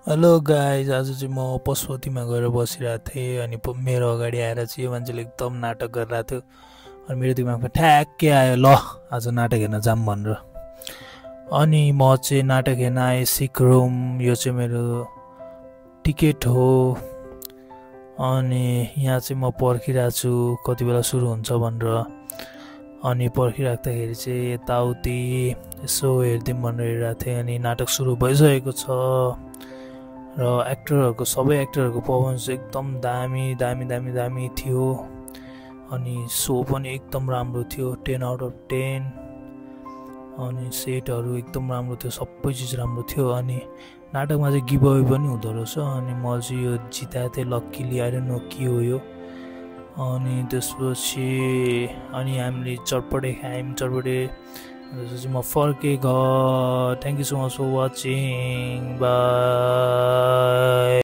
Hello guys, आज चाहिँ म पशुपतिमा गएर बसिरहेको थिएँ अनि मेरो अगाडि आएर चाहिँ यो मान्छेले एकदम नाटक गरिरहेको थियो। अनि मेरो दिमागमा ठ्याक्कै आयो, ल आज नाटक हेर्न जाऊँ भनेर। अनि म चाहिँ नाटक हेर्न आएँ सिक रुम। यो चाहिँ मेरो टिकट हो। अनि यहाँ चाहिँ म पर्खिरहेको छु कति बेला सुरु हुन्छ भनेर। अनि पर्खिराख्दाखेरि चाहिँ यताउति यसो हेरिदिउँ भनेर हेरिरहेको थिएँ। अनि नाटक सुरु भइसकेको छ र एक्टरहरूको सबै एक्टरहरूको पर्फर्मेन्स एकदम दामी दामी दामी दामी थियो। अनि सो पनि एकदम राम्रो थियो, 10 आउट अफ 10। अनि सेटहरू एकदम राम्रो थियो, सबै चिज राम्रो थियो। अनि नाटकमा चाहिँ गिभ अवे पनि हुँदो रहेछ। अनि म चाहिँ यो जिताएको थिएँ लक्कीली, आई डोन्ट नो के हो यो। अनि त्यसपछि हामीले चटपटे खायौँ, चटपटे। त्यसपछि म फर्केँ घर। Thank you so much for watching, by.